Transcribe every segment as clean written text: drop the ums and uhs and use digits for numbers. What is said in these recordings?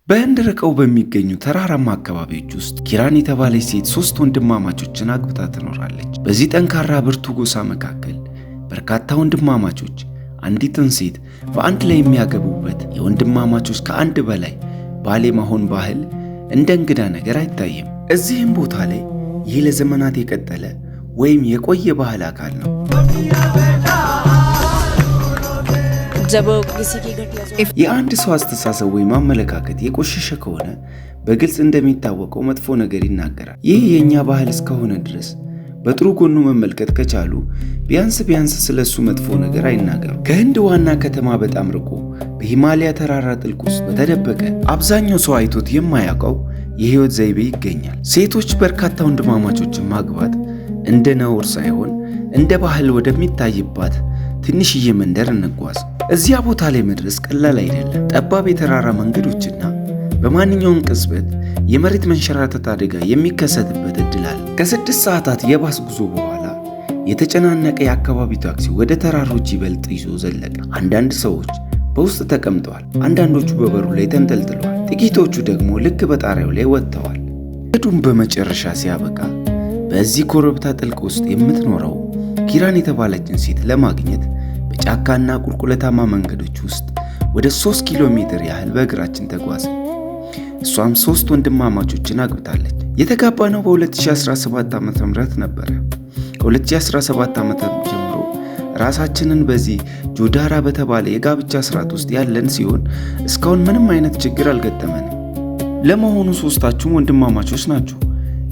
በህንድ ርቀው በሚገኙ ተራራማ አካባቢዎች ውስጥ ኪራን የተባለች ሴት ሶስት ወንድማማቾችን አግብታ ትኖራለች። በዚህ ጠንካራ ብርቱ ጎሳ መካከል በርካታ ወንድማማቾች አንዲትን ሴት በአንድ ላይ የሚያገቡበት የወንድማማቾች ከአንድ በላይ ባል የመሆን ባህል እንደ እንግዳ ነገር አይታይም። እዚህም ቦታ ላይ ይህ ለዘመናት የቀጠለ ወይም የቆየ ባህል አካል ነው። जब किसी की घटिया सोच የአንድ ሰው አስተሳሰብ ወይም አመለካከት የቆሸሸ ከሆነ በግልጽ እንደሚታወቀው መጥፎ ነገር ይናገራል። ይህ የእኛ ባህል እስከሆነ ድረስ በጥሩ ጎኑ መመልከት ከቻሉ ቢያንስ ቢያንስ ስለ እሱ መጥፎ ነገር አይናገሩ። ከህንድ ዋና ከተማ በጣም ርቆ በሂማሊያ ተራራ ጥልቅ ውስጥ በተደበቀ አብዛኛው ሰው አይቶት የማያውቀው የህይወት ዘይቤ ይገኛል። ሴቶች በርካታ ወንድማማቾችን ማግባት እንደ ነውር ሳይሆን እንደ ባህል ወደሚታይባት ትንሽዬ መንደር እንጓዝ። እዚያ ቦታ ላይ መድረስ ቀላል አይደለም። ጠባብ የተራራ መንገዶችና በማንኛውም ቅጽበት የመሬት መንሸራተት አደጋ የሚከሰትበት እድል አለ። ከ6 ሰዓታት የባስ ጉዞ በኋላ የተጨናነቀ የአካባቢው ታክሲ ወደ ተራሮች ይበልጥ ይዞ ዘለቀ። አንዳንድ ሰዎች በውስጥ ተቀምጠዋል፣ አንዳንዶቹ በበሩ ላይ ተንጠልጥለዋል፣ ጥቂቶቹ ደግሞ ልክ በጣሪያው ላይ ወጥተዋል። መንገዱን በመጨረሻ ሲያበቃ በዚህ ኮረብታ ጥልቅ ውስጥ የምትኖረው ኪራን የተባለችን ሴት ለማግኘት በጫካና ቁልቁለታማ መንገዶች ውስጥ ወደ 3 ኪሎ ሜትር ያህል በእግራችን ተጓዝን። እሷም ሶስት ወንድማማቾችን አግብታለች። የተጋባነው በ2017 ዓ.ም ነበረ። ከ2017 ዓ.ም ጀምሮ ራሳችንን በዚህ ጆዳራ በተባለ የጋብቻ ስርዓት ውስጥ ያለን ሲሆን እስካሁን ምንም አይነት ችግር አልገጠመንም። ለመሆኑ ሶስታችሁም ወንድማማቾች ናችሁ?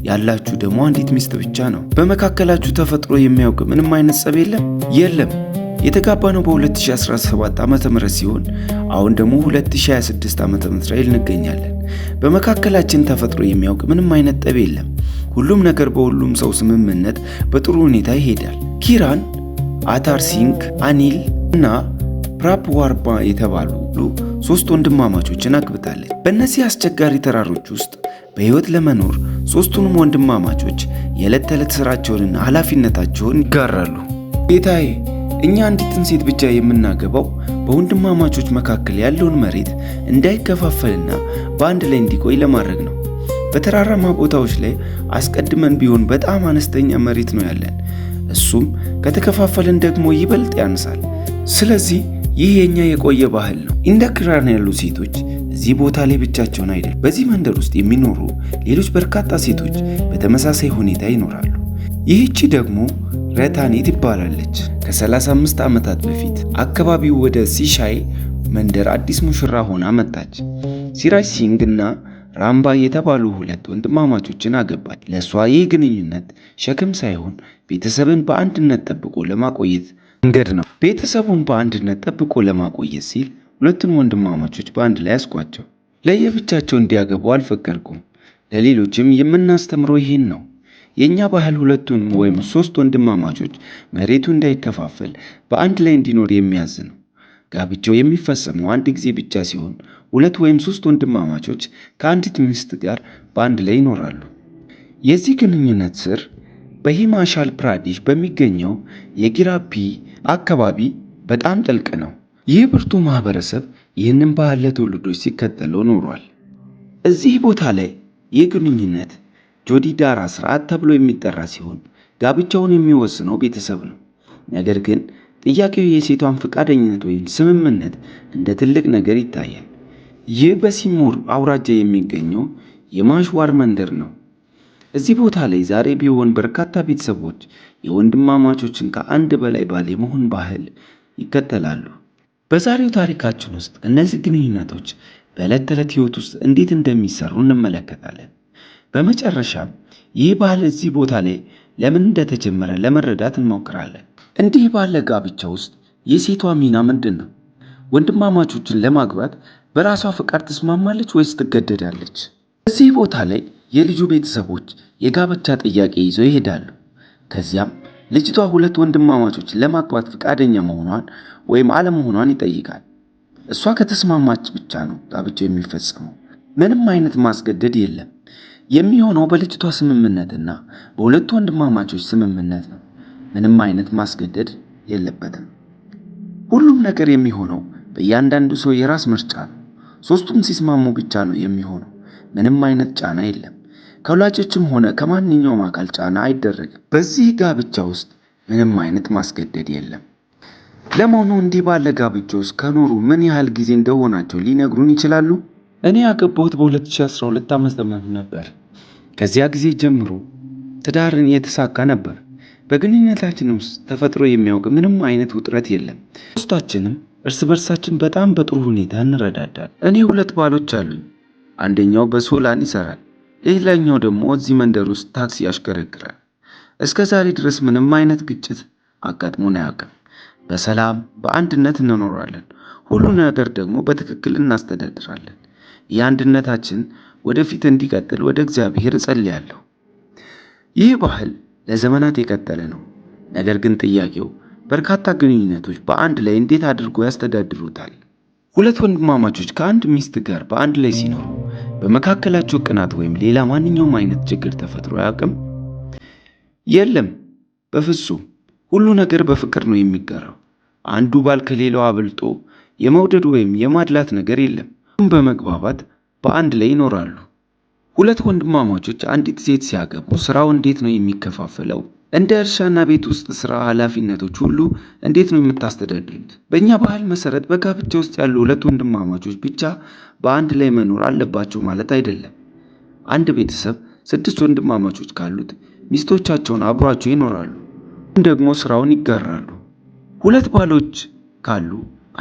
ያላችሁ ደግሞ አንዲት ሚስት ብቻ ነው። በመካከላችሁ ተፈጥሮ የሚያውቅ ምንም አይነት ጸብ የለም? የለም። የተጋባነው በ2017 ዓ.ም ሲሆን አሁን ደግሞ 2026 ዓ.ም ላይ እንገኛለን። በመካከላችን ተፈጥሮ የሚያውቅ ምንም አይነት ጠብ የለም። ሁሉም ነገር በሁሉም ሰው ስምምነት በጥሩ ሁኔታ ይሄዳል። ኪራን፣ አታር ሲንግ፣ አኒል እና ፕራፕ ዋርባ የተባሉ ሶስት ወንድማማቾችን አግብታለች። በእነዚህ አስቸጋሪ ተራሮች ውስጥ በሕይወት ለመኖር ሶስቱንም ወንድማማቾች የዕለት ተዕለት ሥራቸውንና ኃላፊነታቸውን ይጋራሉ። ጌታዬ፣ እኛ አንዲትን ሴት ብቻ የምናገባው በወንድማማቾች መካከል ያለውን መሬት እንዳይከፋፈልና በአንድ ላይ እንዲቆይ ለማድረግ ነው። በተራራማ ቦታዎች ላይ አስቀድመን ቢሆን በጣም አነስተኛ መሬት ነው ያለን። እሱም ከተከፋፈልን ደግሞ ይበልጥ ያንሳል። ስለዚህ ይህ የኛ የቆየ ባህል ነው። እንደ ኪራን ያሉ ሴቶች እዚህ ቦታ ላይ ብቻቸውን አይደሉም። በዚህ መንደር ውስጥ የሚኖሩ ሌሎች በርካታ ሴቶች በተመሳሳይ ሁኔታ ይኖራሉ። ይህቺ ደግሞ ረታኔ ትባላለች። ከ35 ዓመታት በፊት አካባቢው ወደ ሲሻይ መንደር አዲስ ሙሽራ ሆና መጣች። ሲራጅ ሲንግ እና ራምባ የተባሉ ሁለት ወንድማማቾችን አገባች። ለእሷ ይህ ግንኙነት ሸክም ሳይሆን ቤተሰብን በአንድነት ጠብቆ ለማቆየት መንገድ ነው። ቤተሰቡን በአንድነት ጠብቆ ለማቆየት ሲል ሁለቱን ወንድማማቾች በአንድ ላይ ያስኳቸው። ለየብቻቸው እንዲያገቡ አልፈቀድኩም። ለሌሎችም የምናስተምረው ይህን ነው። የእኛ ባህል ሁለቱን ወይም ሶስት ወንድማማቾች መሬቱ እንዳይከፋፈል በአንድ ላይ እንዲኖር የሚያዝ ነው። ጋብቻው የሚፈጸመው አንድ ጊዜ ብቻ ሲሆን ሁለት ወይም ሶስት ወንድማማቾች ከአንዲት ሚስት ጋር በአንድ ላይ ይኖራሉ። የዚህ ግንኙነት ስር በሂማቻል ፕራዴሽ በሚገኘው የጊራፒ አካባቢ በጣም ጥልቅ ነው። ይህ ብርቱ ማህበረሰብ ይህንን ባህል ለትውልዶች ሲከተለው ኖሯል። እዚህ ቦታ ላይ ይህ ግንኙነት ጆዲዳራ ስርዓት ተብሎ የሚጠራ ሲሆን ጋብቻውን የሚወስነው ቤተሰብ ነው። ነገር ግን ጥያቄው የሴቷን ፈቃደኝነት ወይም ስምምነት እንደ ትልቅ ነገር ይታያል። ይህ በሲሙር አውራጃ የሚገኘው የማሽዋር መንደር ነው። እዚህ ቦታ ላይ ዛሬ ቢሆን በርካታ ቤተሰቦች የወንድማማቾችን ከአንድ በላይ ባል የመሆን ባህል ይከተላሉ። በዛሬው ታሪካችን ውስጥ እነዚህ ግንኙነቶች በዕለት ተዕለት ሕይወት ውስጥ እንዴት እንደሚሰሩ እንመለከታለን። በመጨረሻም ይህ ባህል እዚህ ቦታ ላይ ለምን እንደተጀመረ ለመረዳት እንሞክራለን። እንዲህ ባለ ጋብቻ ውስጥ የሴቷ ሚና ምንድን ነው? ወንድማማቾችን ለማግባት በራሷ ፈቃድ ትስማማለች ወይስ ትገደዳለች? እዚህ ቦታ ላይ የልጁ ቤተሰቦች የጋብቻ ጥያቄ ይዘው ይሄዳሉ። ከዚያም ልጅቷ ሁለት ወንድማማቾችን ለማግባት ፈቃደኛ መሆኗን ወይም አለመሆኗን ይጠይቃል። እሷ ከተስማማች ብቻ ነው ጋብቻው የሚፈጸመው። ምንም አይነት ማስገደድ የለም። የሚሆነው በልጅቷ ስምምነትና በሁለቱ ወንድማማቾች ስምምነት ነው። ምንም አይነት ማስገደድ የለበትም። ሁሉም ነገር የሚሆነው በእያንዳንዱ ሰው የራስ ምርጫ ነው። ሶስቱም ሲስማሙ ብቻ ነው የሚሆነው። ምንም አይነት ጫና የለም። ከወላጆችም ሆነ ከማንኛውም አካል ጫና አይደረግም። በዚህ ጋብቻ ውስጥ ምንም አይነት ማስገደድ የለም። ለመሆኑ እንዲህ ባለ ጋብቻ ውስጥ ከኖሩ ምን ያህል ጊዜ እንደሆናቸው ሊነግሩን ይችላሉ? እኔ ያገባሁት በ2012 ዓ.ም ነበር። ከዚያ ጊዜ ጀምሮ ትዳርን የተሳካ ነበር። በግንኙነታችን ውስጥ ተፈጥሮ የሚያውቅ ምንም አይነት ውጥረት የለም። ሶስታችንም እርስ በርሳችን በጣም በጥሩ ሁኔታ እንረዳዳለን። እኔ ሁለት ባሎች አሉኝ። አንደኛው በሶላን ይሰራል፣ ሌላኛው ደግሞ እዚህ መንደር ውስጥ ታክሲ ያሽከረክራል። እስከ ዛሬ ድረስ ምንም አይነት ግጭት አጋጥሞን አያውቅም። በሰላም በአንድነት እንኖራለን። ሁሉ ነገር ደግሞ በትክክል እናስተዳድራለን። ይህ አንድነታችን ወደፊት እንዲቀጥል ወደ እግዚአብሔር እጸልያለሁ። ይህ ባህል ለዘመናት የቀጠለ ነው። ነገር ግን ጥያቄው በርካታ ግንኙነቶች በአንድ ላይ እንዴት አድርጎ ያስተዳድሩታል? ሁለት ወንድማማቾች ከአንድ ሚስት ጋር በአንድ ላይ ሲኖሩ በመካከላቸው ቅናት ወይም ሌላ ማንኛውም አይነት ችግር ተፈጥሮ አያውቅም? የለም፣ በፍጹም። ሁሉ ነገር በፍቅር ነው የሚጋራው። አንዱ ባል ከሌላው አብልጦ የመውደድ ወይም የማድላት ነገር የለም። ሁሉም በመግባባት በአንድ ላይ ይኖራሉ። ሁለት ወንድማማቾች አንዲት ሴት ሲያገቡ ስራው እንዴት ነው የሚከፋፈለው? እንደ እርሻና ቤት ውስጥ ስራ ኃላፊነቶች ሁሉ እንዴት ነው የምታስተዳድሩት? በእኛ ባህል መሰረት በጋብቻ ውስጥ ያሉ ሁለት ወንድማማቾች ብቻ በአንድ ላይ መኖር አለባቸው ማለት አይደለም። አንድ ቤተሰብ 6 ወንድማማቾች ካሉት ሚስቶቻቸውን አብሯቸው ይኖራሉ፣ ደግሞ ስራውን ይጋራሉ። ሁለት ባሎች ካሉ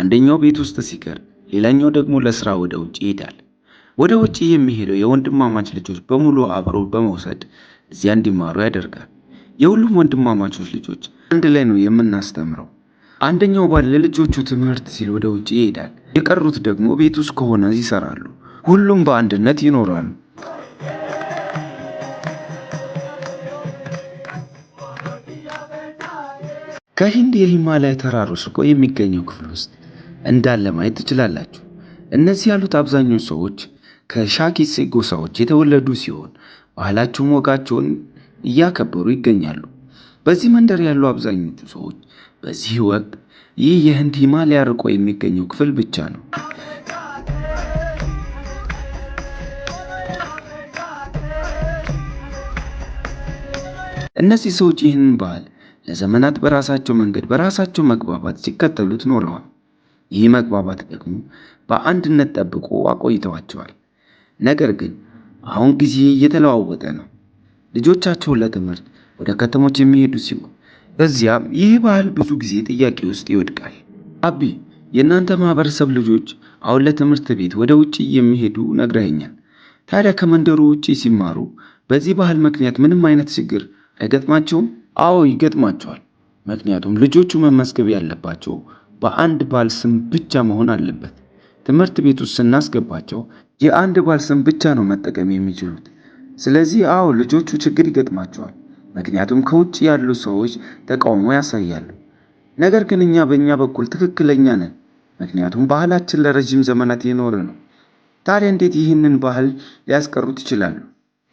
አንደኛው ቤት ውስጥ ሲቀር፣ ሌላኛው ደግሞ ለስራ ወደ ውጭ ይሄዳል። ወደ ውጭ የሚሄደው የወንድማማች ልጆች በሙሉ አብሮ በመውሰድ እዚያ እንዲማሩ ያደርጋል። የሁሉም ወንድማማቾች ልጆች አንድ ላይ ነው የምናስተምረው። አንደኛው ባል ለልጆቹ ትምህርት ሲል ወደ ውጭ ይሄዳል። የቀሩት ደግሞ ቤት ውስጥ ከሆነ ይሰራሉ። ሁሉም በአንድነት ይኖራሉ። ከህንድ የሂማላያ ተራሮች ርቆ የሚገኘው ክፍል ውስጥ እንዳለ ማየት ትችላላችሁ። እነዚህ ያሉት አብዛኞቹ ሰዎች ከሻኪሴ ጎሳዎች የተወለዱ ሲሆን ባህላቸውን፣ ወጋቸውን እያከበሩ ይገኛሉ። በዚህ መንደር ያሉ አብዛኞቹ ሰዎች በዚህ ወቅት ይህ የህንድ ሂማላያ ርቆ የሚገኘው ክፍል ብቻ ነው። እነዚህ ሰዎች ይህንን ባህል ለዘመናት በራሳቸው መንገድ በራሳቸው መግባባት ሲከተሉት ኖረዋል። ይህ መግባባት ደግሞ በአንድነት ጠብቆ አቆይተዋቸዋል። ነገር ግን አሁን ጊዜ እየተለዋወጠ ነው። ልጆቻቸውን ለትምህርት ወደ ከተሞች የሚሄዱ ሲሆን በዚያም ይህ ባህል ብዙ ጊዜ ጥያቄ ውስጥ ይወድቃል። አቢ፣ የእናንተ ማህበረሰብ ልጆች አሁን ለትምህርት ቤት ወደ ውጭ የሚሄዱ ነግረኸኛል። ታዲያ ከመንደሩ ውጭ ሲማሩ በዚህ ባህል ምክንያት ምንም አይነት ችግር አይገጥማቸውም? አዎ ይገጥማቸዋል። ምክንያቱም ልጆቹ መመዝገብ ያለባቸው በአንድ ባል ስም ብቻ መሆን አለበት። ትምህርት ቤት ውስጥ ስናስገባቸው የአንድ ባል ስም ብቻ ነው መጠቀም የሚችሉት። ስለዚህ አዎ ልጆቹ ችግር ይገጥማቸዋል። ምክንያቱም ከውጭ ያሉ ሰዎች ተቃውሞ ያሳያሉ። ነገር ግን እኛ በእኛ በኩል ትክክለኛ ነን። ምክንያቱም ባህላችን ለረጅም ዘመናት የኖረ ነው። ታዲያ እንዴት ይህንን ባህል ሊያስቀሩት ይችላሉ?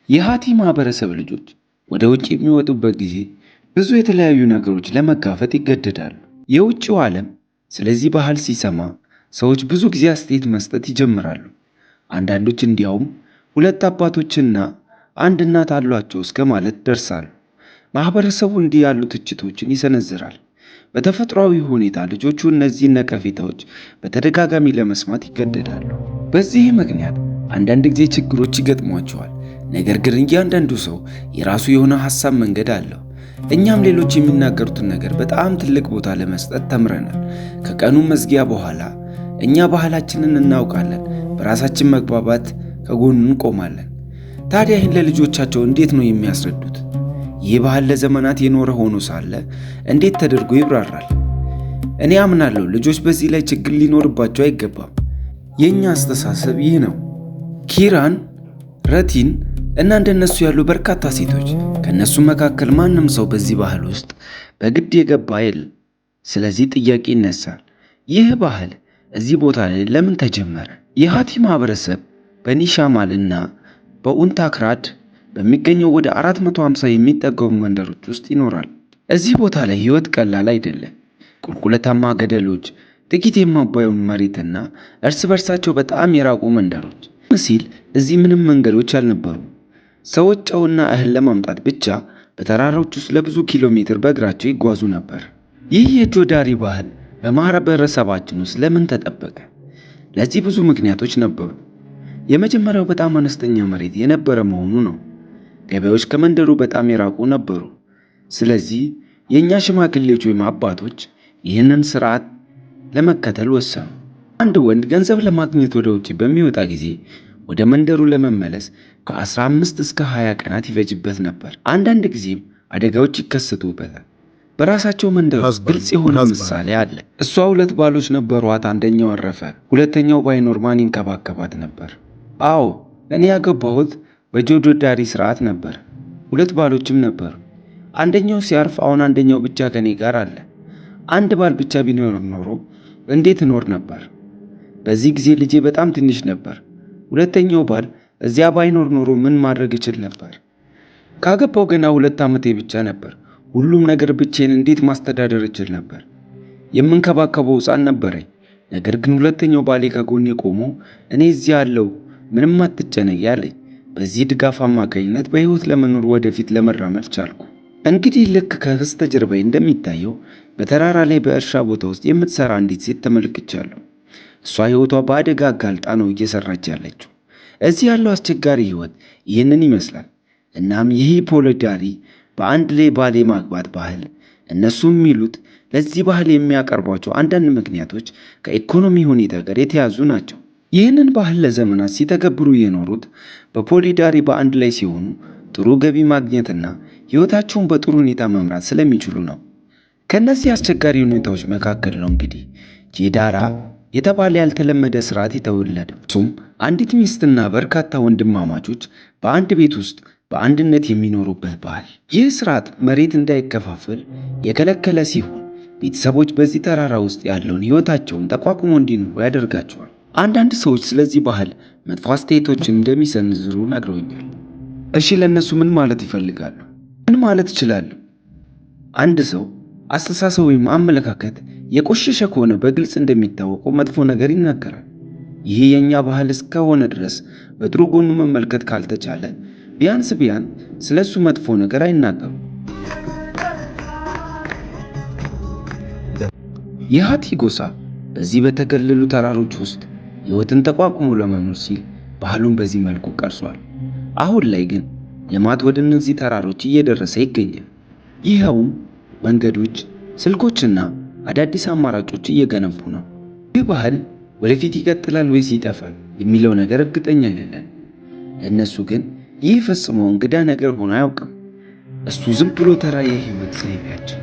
የሃቲ ማህበረሰብ ልጆች ወደ ውጭ የሚወጡበት ጊዜ ብዙ የተለያዩ ነገሮች ለመጋፈጥ ይገደዳሉ። የውጭው ዓለም ስለዚህ ባህል ሲሰማ ሰዎች ብዙ ጊዜ አስተያየት መስጠት ይጀምራሉ። አንዳንዶች እንዲያውም ሁለት አባቶችና አንድ እናት አሏቸው እስከ ማለት ደርሳሉ። ማህበረሰቡ እንዲህ ያሉ ትችቶችን ይሰነዝራል። በተፈጥሯዊ ሁኔታ ልጆቹ እነዚህን ነቀፌታዎች በተደጋጋሚ ለመስማት ይገደዳሉ። በዚህ ምክንያት አንዳንድ ጊዜ ችግሮች ይገጥሟቸዋል። ነገር ግን እያንዳንዱ ሰው የራሱ የሆነ ሐሳብ መንገድ አለው። እኛም ሌሎች የሚናገሩትን ነገር በጣም ትልቅ ቦታ ለመስጠት ተምረናል። ከቀኑ መዝጊያ በኋላ እኛ ባህላችንን እናውቃለን፣ በራሳችን መግባባት ከጎኑ እንቆማለን። ታዲያ ይህን ለልጆቻቸው እንዴት ነው የሚያስረዱት? ይህ ባህል ለዘመናት የኖረ ሆኖ ሳለ እንዴት ተደርጎ ይብራራል? እኔ አምናለሁ ልጆች በዚህ ላይ ችግር ሊኖርባቸው አይገባም። የእኛ አስተሳሰብ ይህ ነው። ኪራን፣ ረቲን እና እንደነሱ ያሉ በርካታ ሴቶች፣ ከእነሱ መካከል ማንም ሰው በዚህ ባህል ውስጥ በግድ የገባ የለም። ስለዚህ ጥያቄ ይነሳል። ይህ ባህል እዚህ ቦታ ላይ ለምን ተጀመረ? የሃቲ ማህበረሰብ በኒሻማል እና በኡንታክራድ በሚገኘው ወደ 450 የሚጠጉ መንደሮች ውስጥ ይኖራል። እዚህ ቦታ ላይ ህይወት ቀላል አይደለም። ቁልቁለታማ ገደሎች፣ ጥቂት የማይባሉ መሬትና እርስ በርሳቸው በጣም የራቁ መንደሮች ሲል እዚህ ምንም መንገዶች አልነበሩም። ሰዎች ጨውና እህል ለማምጣት ብቻ በተራሮች ውስጥ ለብዙ ኪሎ ሜትር በእግራቸው ይጓዙ ነበር። ይህ የጆዳሪ ባህል በማህበረሰባችን ውስጥ ለምን ተጠበቀ? ለዚህ ብዙ ምክንያቶች ነበሩ። የመጀመሪያው በጣም አነስተኛ መሬት የነበረ መሆኑ ነው። ገበያዎች ከመንደሩ በጣም የራቁ ነበሩ። ስለዚህ የእኛ ሽማግሌዎች ወይም አባቶች ይህንን ስርዓት ለመከተል ወሰኑ። አንድ ወንድ ገንዘብ ለማግኘት ወደ ውጭ በሚወጣ ጊዜ ወደ መንደሩ ለመመለስ ከ15 እስከ 20 ቀናት ይፈጅበት ነበር። አንዳንድ ጊዜም አደጋዎች ይከሰቱበታል። በራሳቸው መንደር ውስጥ Husband, ግልጽ የሆነ husband. ምሳሌ አለ። እሷ ሁለት ባሎች ነበሯት። አንደኛው አረፈ፣ ሁለተኛው ባይኖር ማን ይንከባከባት ነበር? አዎ፣ እኔ ያገባሁት በጆዶዳሪ ስርዓት ነበር። ሁለት ባሎችም ነበሩ። አንደኛው ሲያርፍ፣ አሁን አንደኛው ብቻ ከኔ ጋር አለ። አንድ ባል ብቻ ቢኖር ኖሮ እንዴት እኖር ነበር? በዚህ ጊዜ ልጄ በጣም ትንሽ ነበር። ሁለተኛው ባል እዚያ ባይኖር ኖሮ ምን ማድረግ እችል ነበር? ካገባው ገና 2 ዓመቴ ብቻ ነበር። ሁሉም ነገር ብቻዬን እንዴት ማስተዳደር እችል ነበር? የምንከባከበው ሕፃን ነበረኝ። ነገር ግን ሁለተኛው ባሌ ከጎኔ ቆሞ እኔ እዚህ አለሁ፣ ምንም አትጨነቂ አለኝ። በዚህ ድጋፍ አማካኝነት በሕይወት ለመኖር ወደፊት ለመራመድ ቻልኩ። እንግዲህ ልክ ከበስተጀርባዬ እንደሚታየው በተራራ ላይ በእርሻ ቦታ ውስጥ የምትሰራ አንዲት ሴት ተመልክቻለሁ። እሷ ሕይወቷ በአደጋ አጋልጣ ነው እየሰራች ያለችው። እዚህ ያለው አስቸጋሪ ሕይወት ይህንን ይመስላል። እናም ይህ ፖሊዳሪ በአንድ ላይ ባል የማግባት ባህል እነሱ የሚሉት ለዚህ ባህል የሚያቀርቧቸው አንዳንድ ምክንያቶች ከኢኮኖሚ ሁኔታ ጋር የተያዙ ናቸው። ይህንን ባህል ለዘመናት ሲተገብሩ የኖሩት በፖሊዳሪ በአንድ ላይ ሲሆኑ ጥሩ ገቢ ማግኘትና ሕይወታቸውን በጥሩ ሁኔታ መምራት ስለሚችሉ ነው። ከእነዚህ አስቸጋሪ ሁኔታዎች መካከል ነው እንግዲህ ጄዳራ የተባለ ያልተለመደ ስርዓት የተወለደው። እሱም አንዲት ሚስትና በርካታ ወንድማማቾች በአንድ ቤት ውስጥ በአንድነት የሚኖሩበት ባህል። ይህ ስርዓት መሬት እንዳይከፋፈል የከለከለ ሲሆን ቤተሰቦች በዚህ ተራራ ውስጥ ያለውን ሕይወታቸውን ተቋቁሞ እንዲኖሩ ያደርጋቸዋል። አንዳንድ ሰዎች ስለዚህ ባህል መጥፎ አስተያየቶችን እንደሚሰነዝሩ ነግረውኛል። እሺ፣ ለእነሱ ምን ማለት ይፈልጋሉ? ምን ማለት እችላለሁ? አንድ ሰው አስተሳሰብ ወይም አመለካከት የቆሸሸ ከሆነ በግልጽ እንደሚታወቀው መጥፎ ነገር ይናገራል። ይህ የእኛ ባህል እስከሆነ ድረስ በጥሩ ጎኑ መመልከት ካልተቻለ ቢያንስ ቢያንስ ስለሱ መጥፎ ነገር አይናገሩም። የሃቲ ጎሳ በዚህ በተገለሉ ተራሮች ውስጥ ሕይወትን ተቋቁሞ ለመኖር ሲል ባህሉን በዚህ መልኩ ቀርጿል። አሁን ላይ ግን ልማት ወደ እነዚህ ተራሮች እየደረሰ ይገኛል። ይኸውም መንገዶች፣ ስልኮችና አዳዲስ አማራጮች እየገነቡ ነው። ይህ ባህል ወደፊት ይቀጥላል ወይስ ይጠፋል የሚለው ነገር እርግጠኛ አይደለም። ለእነሱ ግን ይህ ፈጽሞ እንግዳ ነገር ሆኖ አያውቅም። እሱ ዝም ብሎ ተራ የህይወት ዘይቤያቸው።